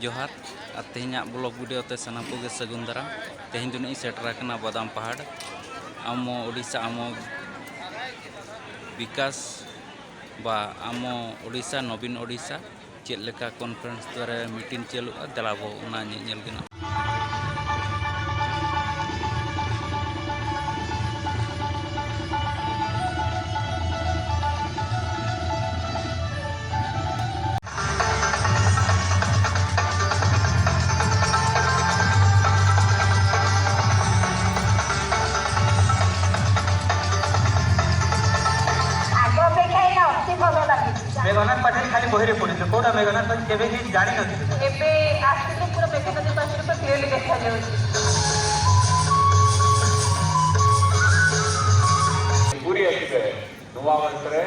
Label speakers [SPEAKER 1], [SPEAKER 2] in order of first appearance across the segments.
[SPEAKER 1] ᱡᱚᱦᱟᱨ ᱟᱨ ᱛᱮᱦᱮᱧᱟᱜ blog video ᱛᱮ ᱥᱟᱱᱟᱢ ᱠᱚᱜᱮ ᱥᱟᱹᱜᱩᱱ ᱫᱟᱨᱟᱢ। ᱛᱮᱦᱮᱧ ᱫᱚ ᱱᱤᱧ ᱥᱮᱴᱮᱨ ᱟᱠᱟᱱᱟ ᱵᱟᱫᱟᱢ ᱯᱟᱦᱟᱲ। ᱟᱢᱚ ᱳᱰᱤᱥᱟ ᱟᱢᱚ ᱵᱤᱠᱟᱥ ᱵᱟ ᱟᱢᱚ ᱳᱰᱤᱥᱟ ᱱᱚᱵᱤᱱ ᱳᱰᱤᱥᱟ ᱪᱮᱫ ᱞᱮᱠᱟ ᱠᱚᱱᱯᱷᱟᱨᱮᱱᱥ ᱨᱮ ᱢᱤᱴᱤᱝ ᱪᱟᱹᱞᱩᱜᱼᱟ, ᱫᱮᱞᱟᱵᱚ ᱚᱱᱟ ᱧᱮᱧᱮᱞ ᱜᱮ।
[SPEAKER 2] ଆଗ ଅପେକ୍ଷା ଏଇନା ଅତି ଭଲ ଲାଗୁଛି।
[SPEAKER 3] ମେଘନାଦ ପାଚେରୀ ଖାଲି ବହିରେ ପଢିଛୁ, କୋଉଟା ମେଘନାଦ ପାଚେରୀ କେବେ ବି ଜାଣିନଥିଲୁ।
[SPEAKER 2] ଏବେ ଆସିଲେ ପୁରା ମେଘନଦୀ ପାଚେରୀ ପୁରା କ୍ଲିୟରଲି ଦେଖାଯାଉଛି।
[SPEAKER 4] ପୁରୀ ଆସିବେ ନୂଆ ବର୍ଷରେ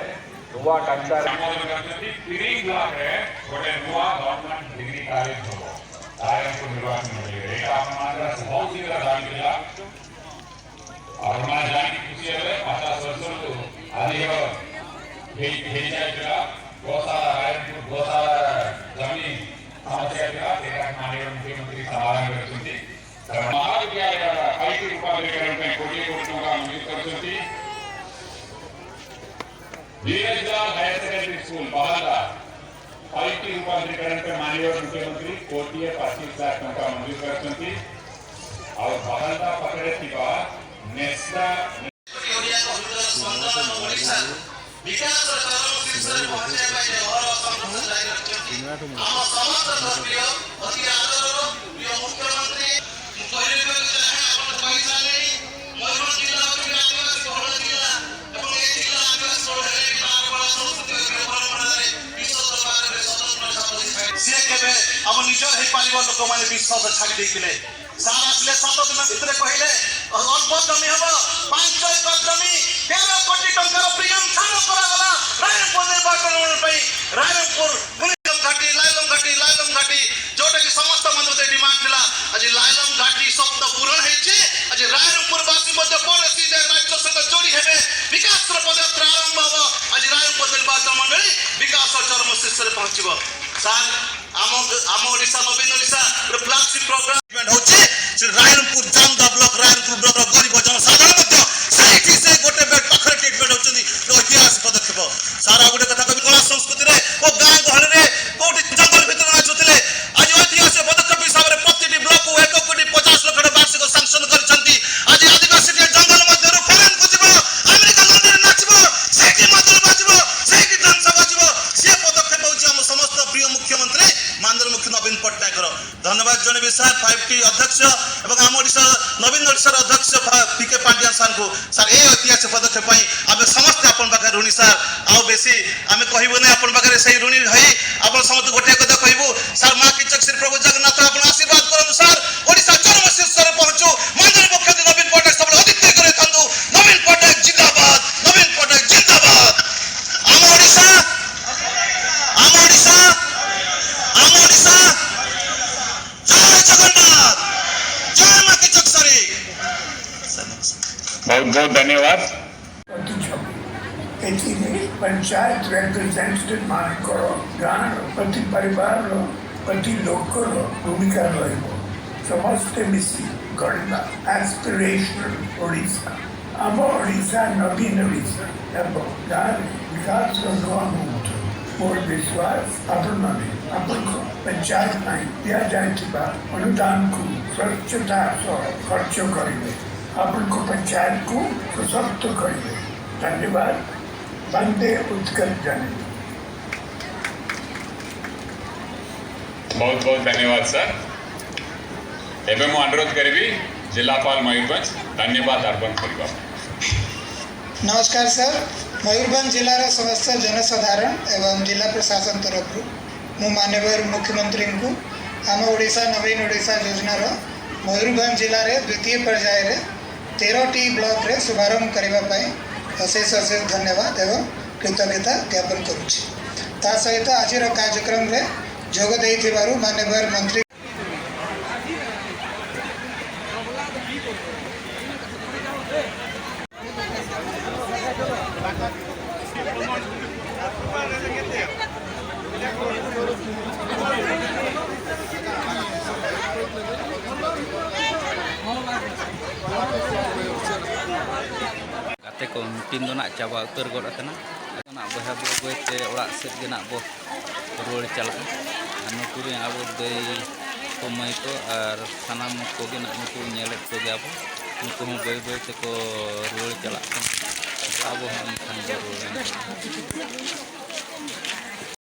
[SPEAKER 4] ନୂଆ ଢାଞ୍ଚାରେ।
[SPEAKER 5] କରିଛନ୍ତି ତିରିଶ ବ୍ଲକରେ ଗୋଟେ ନୂଆ ଗଭର୍ଣ୍ଣମେଣ୍ଟ ଡିଗ୍ରୀ କଲେଜ ହବ ରାଇରଙ୍ଗପୁର ନିର୍ବାଚନ ମଣ୍ଡଳୀରେ। ଏଇଟା ଆପଣମାନଙ୍କର ବହୁତ ଶୀଘ୍ର ଦାବି ଥିଲା। ଆପଣମାନେ ଜାଣିକି ଖୁସି ହେବେ, 50 ବର୍ଷରୁ ଅଧିକ ହେଇଯାଇଥିଲା ଗୋଶାଳା, ରାଇରଙ୍ଗପୁର ଗୋଶାଳା ଜମି ସମସ୍ୟା ଥିଲା, ସେଇଟା ମାନନୀୟ ମୁଖ୍ୟମନ୍ତ୍ରୀ ସମାଧାନ କରିଛନ୍ତି। ମହାବିଦ୍ୟାଳୟର ଫାଇଭ୍ ରୂପାନ୍ତରୀକରଣ ପାଇଁ 20 କୋଟି ଟଙ୍କା ମଞ୍ଜୁର କରିଛନ୍ତି। ଧୀରଜଲାଲ ହାୟର ସେକେଣ୍ଡାରୀ ସ୍କୁଲ ବାହାଲା ଫାଇଭ୍ ରୂପାନ୍ତରୀକରଣ ପାଇଁ ମାନନୀୟ ମୁଖ୍ୟମନ୍ତ୍ରୀ 1 କୋଟି 25 ଲାଖ ଟଙ୍କା ମଞ୍ଜୁର କରିଛନ୍ତି। ଆଉ ବାହାଲଦା ପାଖରେ ଥିବା ନେସା
[SPEAKER 6] ବିକାଶର ଚରମ ଶୀର୍ଷରେ ପହଞ୍ଚାଇବା ପାଇଁ ଅହରହ ସଂଘର୍ଷ ଜାରି ରଖିଛନ୍ତି ଆମ ସମସ୍ତଙ୍କ ପ୍ରିୟ, ଅତି ଆଦରର ପ୍ରିୟ ମୁଖ୍ୟମନ୍ତ୍ରୀ। ମୁଁ କହି ରଖିବାକୁ ଚାହେଁ, ଆପଣ କହିସାରିଲେଣି, ମୟୂରଭଞ୍ଜ ଜିଲ୍ଲା ହେଉଛି ଆଦିବାସୀ ବହୁଳ ଜିଲ୍ଲା ଏବଂ ଏହି ଜିଲ୍ଲା ଆଦିବାସୀ ବହୁଳ ହେଲେ ବି ତାର କଳା, ସଂସ୍କୃତି, ଐତିହ୍ୟ, ପରମ୍ପରାରେ ବିଶ୍ୱ ଦରବାରରେ ସ୍ୱତନ୍ତ୍ର ଛାପ ଦେଇଥାଏ। ସିଏ କେବେ ଆମ ନିଜର ହେଇପାରିବ, ଲୋକମାନେ ବିଶ୍ୱାସ ଛାଡ଼ି ଦେଇଥିଲେ। ସାର୍ ଆସିଲେ, 7 ଦିନ ଭିତରେ କହିଲେ ଅଳ୍ପ ଜମି ହବ, 5 ଏକର ଜମି, 13 କୋଟି ଟଙ୍କାର ପ୍ରିମିୟମ ଛାଡ଼ କରାଗଲା ରାଇରଙ୍ଗପୁର ନିର୍ବାଚନ ପାଇଁ। ରାଇରଙ୍ଗପୁର ମୁନିଗମ ଘାଟି, ଲାଇଲମ ଘାଟି, ଲାଇଲମ ଘାଟି, ଯୋଉଟା କି ସମସ୍ତ ମଧ୍ୟରେ ଡିମାଣ୍ଡ ଥିଲା, ଆଜି ଲାଇଲମ ଘାଟି ସ୍ୱପ୍ନ ପୂରଣ ହେଇଛି। ଆଜି ରାଇରଙ୍ଗପୁର ବାସୀ ମଧ୍ୟ ପଡ଼ୋଶୀ ରାଜ୍ୟ ସହିତ ଯୋଡ଼ି ହେବେ, ବିକାଶର ପଦଯାତ୍ରା ଆରମ୍ଭ ହବ। ଆଜି ରାଇରଙ୍ଗପୁର ନିର୍ବାଚନ ମଣ୍ଡଳୀ ବିକାଶ ଚରମ ଶୀର୍ଷରେ ପହଞ୍ଚିବ। ସାର୍, ଆମ ଓଡ଼ିଶା ନବୀନ ଓଡ଼ିଶା ଗୋଟେ ଫ୍ଲାଗସିପ୍ ପ୍ରୋଗ୍ରାମ ହଉଛି ସେ ରାଇରଙ୍ଗପୁର ଜାମଦା ବ୍ଲକ, ରାଇରଙ୍ଗପୁର ବ୍ଲକର ଗରିବ ଜନସାଧାରଣ ମଧ୍ୟ ସେଇଠି ସେ ଗୋଟେ ବେଡ୍ ପାଖରେ ଟ୍ରିଟମେଣ୍ଟ ହଉଛନ୍ତି। ଐତିହାସିକ ପଦକ୍ଷେପ ସାର୍। ଆଉ ଗୋଟେ କଥା କହିବି, କଳା ସଂସ୍କୃତିରେ ଓ ଗାଁ ଗହଳିରେ କୋଉଠି ଜଙ୍ଗଲ ଭିତରେ ନାଚୁଥିଲେ, ଆଜି ଐତିହାସିକ ପଦକ୍ଷେପ ହିସାବରେ ପ୍ରତିଟି ବ୍ଲକକୁ 1 କୋଟି 50 ଲକ୍ଷ ବାର୍ଷିକ ସାଙ୍କସନ କରିଛନ୍ତି। ଆଜି ଆଦିବାସୀ ଟିକେ ଜଙ୍ଗଲ ମଧ୍ୟରୁ ଫରେନକୁ ଯିବ, ଆମେରିକା, ଲଣ୍ଡନରେ ନାଚିବ, ସେଇଠି ମାଦଳ ବାଜିବ, ସେଇଠି ଡାନ୍ସ ବାଜିବ। ସିଏ ପଦକ୍ଷେପ ହେଉଛି ଆମ ସମସ୍ତ ପ୍ରିୟ ମୁଖ୍ୟମନ୍ତ୍ରୀ ମାନ୍ୟବର ମୁଖ୍ୟ ନବୀନ ପଟ୍ଟନାୟକର। ଧନ୍ୟବାଦ ଜଣେଇବି ସାର୍, ଫାଇଭ୍ ଟି ଅଧ୍ୟକ୍ଷ ଏବଂ ଆମ ଓଡ଼ିଶା ନବୀନ ଓଡ଼ିଶାର ଅଧ୍ୟକ୍ଷ ଭି କେ ପାଣ୍ଡିଆନ ସାର୍ଙ୍କୁ। ସାର୍, ଏ ଐତିହାସିକ ପଦକ୍ଷେପ ପାଇଁ ଆମେ ସମସ୍ତେ ଆପଣଙ୍କ ପାଖରେ ଋଣୀ ସାର୍। ଆଉ ବେଶୀ ଆମେ କହିବୁନି, ଆପଣଙ୍କ ପାଖରେ ସେଇ ଋଣୀ ହୋଇ ଆପଣ ସମସ୍ତେ ଗୋଟିଏ କଥା କହିବୁ ସାର୍, ମା କିଚକଶ୍ରୀ, ପ୍ରଭୁ ଜଗନ୍ନାଥ ଆପଣ ଆଶୀର୍ବାଦ କରନ୍ତୁ ସାର୍, ଓଡ଼ିଶା ଚରମ ଶୀର୍ଷରେ ପହଞ୍ଚୁ। ମାନ୍ୟବର ମୁଖ୍ୟମନ୍ତ୍ରୀ ନବୀନ ପଟ୍ଟନାୟକ ସବୁବେଳେ ଅଦ୍ୱିତୀୟ କରିଥାନ୍ତୁ। ନବୀନ ପଟ୍ଟନାୟକ ଜିନ୍ଦାବାଦ, ନବୀନ ପଟ୍ଟନାୟକ ଜିନ୍ଦାବାଦ। ଆମ ଓଡ଼ିଶା, ଆମ ଓଡ଼ିଶା, ଆମ ଓଡ଼ିଶା। ଜୟ ଜଗନ୍ନାଥ, ଜୟ ମା କିଚକଶ୍ରୀ।
[SPEAKER 5] ବହୁତ ବହୁତ ଧନ୍ୟବାଦ।
[SPEAKER 7] ପ୍ରତିଛବି। ଏଥିରେ ପଞ୍ଚାୟତ ରିପ୍ରେଜେଣ୍ଟେଟିଭ ମାନଙ୍କର, ଗାଁର ପ୍ରତି ପରିବାରର ପ୍ରତି ଲୋକର ଭୂମିକା ରହିବ। ସମସ୍ତେ ମିଶି ଗଢ଼ିବା ଆସ୍ପିରେସନାଲ ଓଡ଼ିଶା। ଆମ ଓଡ଼ିଶା ନବୀନ ଓଡ଼ିଶା ହେବ। ଗାଁରେ ବିକାଶର ନୂଆ ମୁହୂର୍ତ୍ତ। ମୋର ବିଶ୍ୱାସ, ଆପଣମାନେ ଆପଣଙ୍କ ପଞ୍ଚାୟତ ପାଇଁ ଦିଆଯାଇଥିବା ଅନୁଦାନକୁ ସ୍ୱଚ୍ଛତା ସହ ଖର୍ଚ୍ଚ କରିବେ, ଆପଣଙ୍କ ପଞ୍ଚାୟତକୁ ସଶକ୍ତ କରିବେ। ଧନ୍ୟବାଦ। ବନ୍ଦେ ଉତ୍କଳ ଜନନୀ।
[SPEAKER 5] ବହୁତ ବହୁତ ଧନ୍ୟବାଦ ସାର୍। ଏବେ ମୁଁ ଅନୁରୋଧ କରିବି ଜିଲ୍ଲାପାଳ ମୟୂରଭଞ୍ଜ ଧନ୍ୟବାଦ ଅର୍ପଣ କରିବା ପାଇଁ।
[SPEAKER 8] ନମସ୍କାର ସାର୍। ମୟୂରଭଞ୍ଜ ଜିଲ୍ଲାର ସମସ୍ତ ଜନସାଧାରଣ ଏବଂ ଜିଲ୍ଲା ପ୍ରଶାସନ ତରଫରୁ ମୁଁ ମାନ୍ୟବର ମୁଖ୍ୟମନ୍ତ୍ରୀଙ୍କୁ ଆମ ଓଡ଼ିଶା ନବୀନ ଓଡ଼ିଶା ଯୋଜନାର ମୟୂରଭଞ୍ଜ ଜିଲ୍ଲାରେ ଦ୍ୱିତୀୟ ପର୍ଯ୍ୟାୟରେ 13ଟି ବ୍ଲକରେ ଶୁଭାରମ୍ଭ କରିବା ପାଇଁ ଅଶେଷ ଅଶେଷ ଧନ୍ୟବାଦ ଏବଂ କୃତଜ୍ଞତା ଜ୍ଞାପନ କରୁଛି। ତା ସହିତ ଆଜିର କାର୍ଯ୍ୟକ୍ରମରେ ଯୋଗ ଦେଇଥିବାରୁ ମାନ୍ୟବର ମନ୍ତ୍ରୀ
[SPEAKER 1] ᱜᱟᱛᱮ ᱠᱚ, ᱢᱤᱴᱤᱝ ᱫᱚ ᱱᱟᱜ ᱪᱟᱵᱟ ᱩᱛᱟᱹᱨ ᱜᱚᱫ ᱟᱠᱟᱱᱟ ᱱᱟᱜ᱾ ᱵᱚᱭᱦᱟ ᱵᱟᱹᱭ ᱵᱟᱹᱭᱛᱮ ᱚᱲᱟᱜ ᱥᱮᱫ ᱜᱮ ᱱᱟᱜ ᱵᱚ ᱨᱩᱣᱟᱹᱲ ᱪᱟᱞᱟᱜᱼᱟ᱾ ᱟᱨ ᱱᱩᱠᱩ ᱨᱮᱱ ᱟᱵᱚ ᱫᱟᱹᱭ ᱠᱚ, ᱢᱟᱹᱭ ᱠᱚ ᱟᱨ ᱥᱟᱱᱟᱢ ᱠᱚᱜᱮ ᱱᱟᱜ ᱱᱩᱠᱩ ᱧᱮᱞᱮᱫ ᱠᱚᱜᱮᱭᱟ ᱵᱚ, ᱱᱩᱠᱩ ᱦᱚᱸ ᱵᱟᱹᱭ ᱵᱟᱹᱭ ᱛᱮᱠᱚ ᱨᱩᱣᱟᱹᱲ ᱪᱟᱞᱟᱜ ᱠᱟᱱᱟ᱾ ᱟᱵᱚ ᱦᱚᱸ ᱮᱱᱠᱷᱟᱱ ᱵᱚ ᱨᱩᱣᱟᱹᱲᱟ᱾